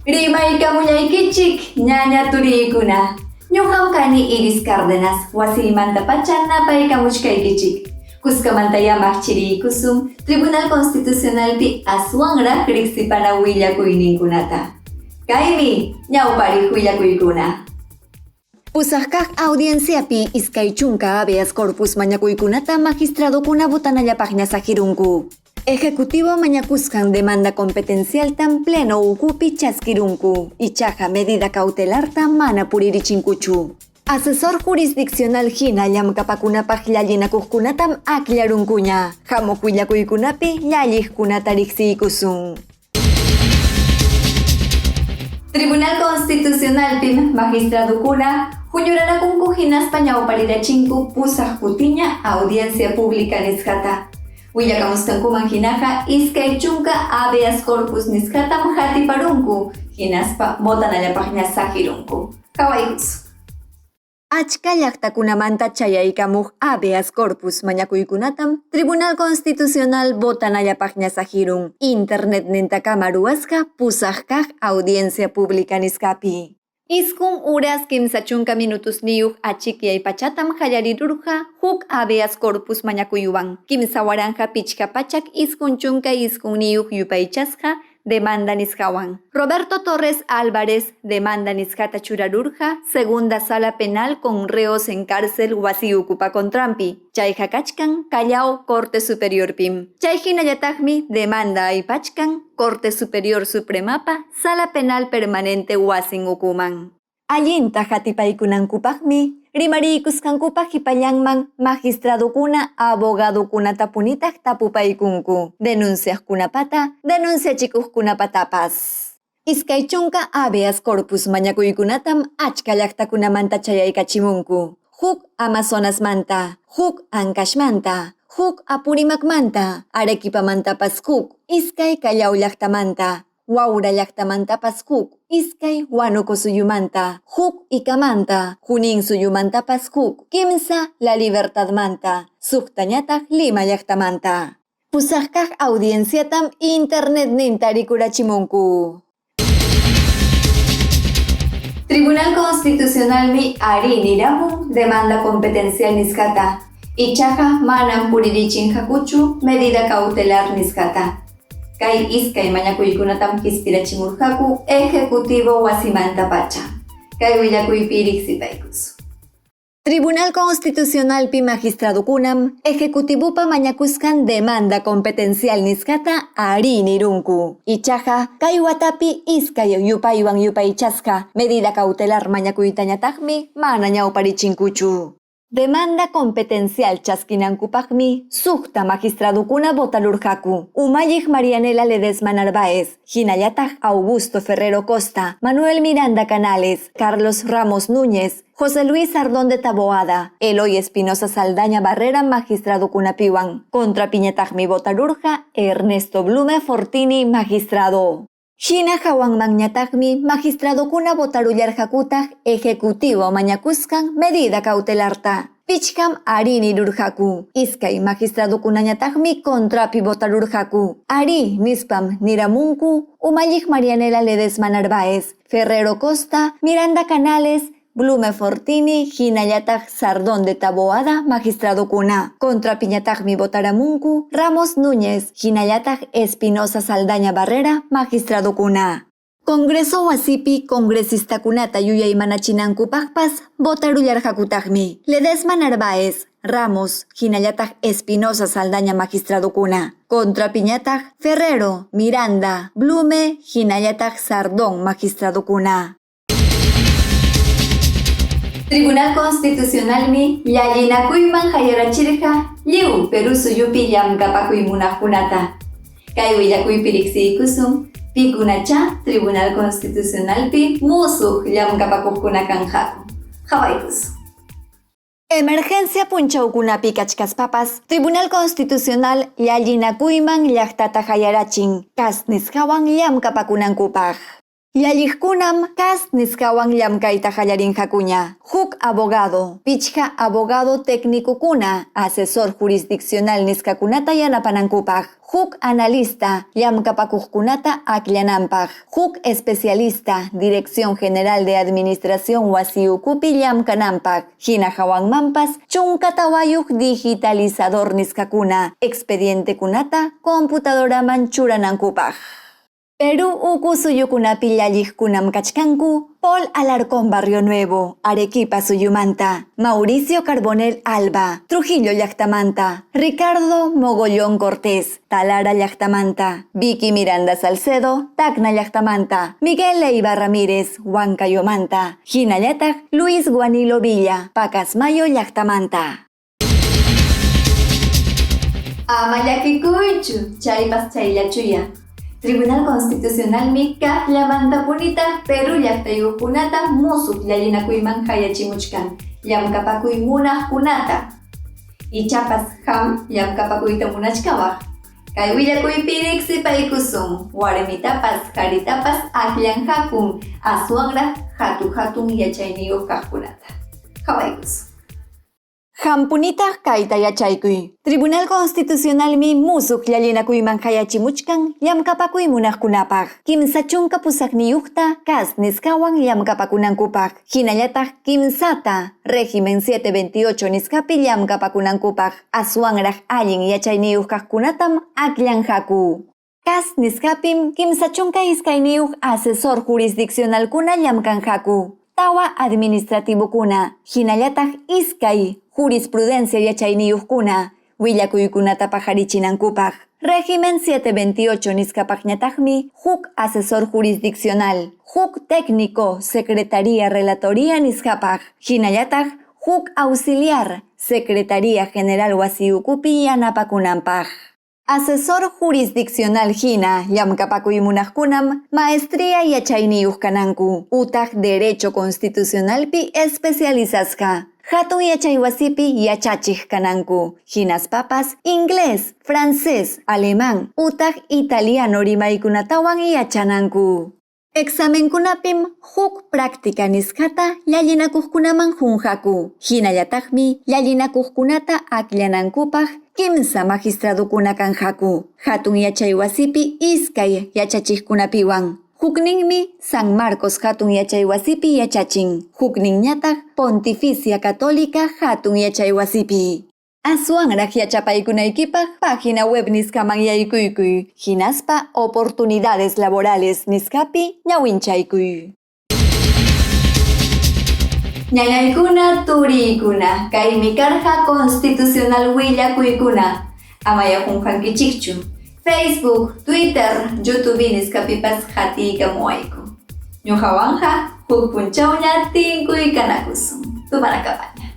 Rimaykamullaykichik ñaña turiykuna. Ñuqam kani Iris Cárdenas, wasiymantapacha napaykamuchkaykichik. Kuskamantayá maqchiriykusun Tribunal Constitucionalpi aswanraq riqsipana willakuyninkunata. Kaymi ñawpariq willakuykuna. Pusaq kaq audienciapi 20 habeas corpus mañakuykunata magistradokuna votanallapaqña saqirunku. Ejecutivo mañakusqan demanda competencialtam pleno ukupi chaskirunku, ichaqa medida cautelarta mana puririchinkuchu. Asesor jurisdiccional hina llamkapakunapaq llallinakuqkunatam akllarunkuña, hamuq willakuykunapi llalliqkunata riqsiykusun. Tribunal Constitucionalpim magistradukuna huñuranakunku hinaspa ñawparirachinku pusaq kutiña audiencia pública nisqata. Willakamusqankuman hinaqa 20 habeas corpus nisqatam hatiparunku hinaspa votanallapaqña saqirunku. Qawaykusun. Achka llaqtakunamanta chayaykamuq habeas corpus mañakuykunatam Tribunal Constitucional votanallapaqña saqirun internet nintakama ruwasqa pusaq kaq audiencia pública nisqapi. 9 horas 30 minutos niyuq achikyay pachatam qallarirurqa huk habeas corpus mañakuywan 3599 yupaychasqa demanda nisqawan. Roberto Torres Álvarez demanda nisqata churarurqa segunda sala penal con reos en cárcel wasi ukupa contranpi. Chayqa kachkan Callao Corte Superiorpim. Chay hinallataqmi demanda aypachkan Corte Superior Supremapa sala penal permanente wasin ukuman. Allinta hatipaykunankupaqmi rimariykusqankupa qipallanman magistradukuna abogadokunatapunitaq tapupaykunku denunciaqkunapata denunciachikuqkunapatapas. 20 habeas corpus mañakuykunatam achka llaqtakunamanta chayaykachimunku. Huk Amazonasmanta, huk Ancashmanta, huk Apurímacmanta, Arequipamantapas huk, iskay Callao llaqtamanta, Huaura llaqtamantapas huk, iskay Huánuco suyumanta, huk Icamanta, Junín suyumantapas huk, kimsa La Libertadmanta, suqtañataq Lima llaqtamanta. Pusaq kaq audienciatam internetninta rikurachimunku. Tribunal Constitucionalmi arí niramun demanda competencial nisqata, ichaqa manam puririchinqakuchu medida cautelar nisqata. Kay iskay mañakuykunatam qispirachimurqaku Ejecutivo wasimantapacha. Kay willakuypi riqsipaykusun. Tribunal Constitucionalpi magistradukunam Ejecutivopa mañakusqan demanda competencial nisqata arí nirunku. Ichaqa kay watapi iskay yupaywan yupaychasqa medida cautelar mañakuytañataqmi mana ñawparichinkuchu. Demanda competencial chaskinankupaqmi suqta magistradukuna votarurqaku. Umalliq Marianela Ledesma Narváez, hinallataq Augusto Ferrero Costa, Manuel Miranda Canales, Carlos Ramos Núñez, José Luis Sardón de Taboada, Eloy Espinosa Saldaña Barrera magistradukunapiwan. Contrapiñataqmi votarurqa Ernesto Blume Fortini magistrado. Hina hawanmanñataqmi magistradukuna votarullarqakutaq Ejecutivo mañakusqan medida cautelarta. Pichqam arí nirurqaku. Iskay magistradukunañataqmi contrapi votarurqaku. Arí nispam niramunku umalliq Marianela Ledesma Narváez, Ferrero Costa, Miranda Canales, Blume Fortini, hinallataq Sardón de Taboada magistradukuna. Contrapiñataqmi votaramunku Ramos Núñez, hinallataq Espinosa Saldaña Barrera magistradukuna. Congreso wasipi congresistakunata yuyaymanachinankupaqpas votarullarqakutaqmi. Ledesma Narváez, Ramos, hinallataq Espinosa Saldaña magistradukuna. Contrapiñataq Ferrero, Miranda, Blume, hinallataq Sardón magistradukuna. Tribunal Constitucionalmi llallinakuyman hayarachirqa lliw Perú suyupi llamkapakuy munaqkunata. Kay willakuypi riqsiykusun pikunacha Tribunal Constitucionalpi musuq llamkapakuqkuna kanqaku. Qawaykusun. Emergencia punchawkunapi kachkaspapas Tribunal Constitucional llallinakuyman llaqtata hayarachin kas nisqawan llamkapakunankupaq. Llalliqkunam CAS nisqawan llamkayta qallarinqakuña. Huk abogado, pichqa abogado técnicokuna, asesor jurisdiccional nisqakunata yanapanankupaq, huk analista llamkapakuqkunata akllananpaq, huk especialista Dirección General de Administración wasi ukupi llamkananpaq, hina hawanmanpas 14 digitalizador nisqakuna expedientekunata computadoraman churanankupaq. Perú uku suyukunapi llalliqkunam kachkanku Paul Alarcón Barrionuevo, Arequipa suyumanta, Mauricio Carbonell Alba, Trujillo llaqtamanta, Ricardo Mogollón Cortés, Talara llaqtamanta, Vicky Miranda Salcedo, Tacna llaqtamanta, Miguel Leiva Ramírez, Huancayomanta, hinallataq Luis Guanilo Villa, Pacasmayo llaqtamanta. Ama llakikuychu, chaypas chayllachuya. Tribunal Constitucionalmi kaqllamantapunitaq Perú llaqtayuqkunata musuq llallinakuyman hayachimuchkan, llamkapakuy munaqkunata. Ichapas qam llamkapakuyta munachkawaq. Kay willakuypi riqsipaykusun, warmitapas qaritapas akllanqakum aswanraq hatu-hatun yachayniyuq kaqkunata. Qhawaykusun. Hampunitaq kayta yachaykuy. Tribunal Constitucionalmi musuq llallinakuyman hayachimuchkan llamkapakuy munaqkunapaq. 38ta CAS nisqawan llamkapakunankupaq. Hinallataq 3ta régimen 728 nisqapi llamkapakunankupaq. Aswanraq allin yachayniyuq kaqkunatam akllanqaku. CAS nisqapim 32 asesor jurisdiccionalkuna llamkanqaku. 4 administrativokuna, hinallataq 2 jurisprudencia yachayniyuqkuna, willakuykunata paqarichinankupaq. Régimen 728 nisqapaqñataqmi huk asesor jurisdiccional, huk técnico secretaría relatoría nisqapaq, hinallataq huk auxiliar secretaría general wasi ukupi yanapakunanpaq. Asesor jurisdiccional hina llamkapakuy munaqkunam maestría yachayniyuq kananku, utaq derecho constitucionalpi especializasqa. Hatun yachaywasipi yachachiq kananku, hinaspapas inglés, francés, alemán, utaq italiano rimaykunatawan yachananku. Examenkunapim huk práctica nisqata llallinakuqkunaman qunqaku. Hinallataqmi llallinakuqkunata akllanankupaq 3 magistradukuna kanqaku. Hatun yachaywasipi 2 yachachiqkunapiwan. Hukninmi San Marcos hatun yachaywasipi yachachin. Hukninñataq Pontificia Católica hatun yachaywasipi. Aswanraq yachapaykunaykipaq página web nisqaman yaykuykuy. Hinaspa oportunidades laborales nisqapi ñawinchaykuy. Ñañaykuna turiykuna, kaymi karqa constitucional willakuykuna. Amaya qunqankichikchu. Facebook, Twitter, YouTube nisqapipas qatiykamuwayku. Ñuqawanqa huk punchawña tinkuykanakusun. Tupanakapaña.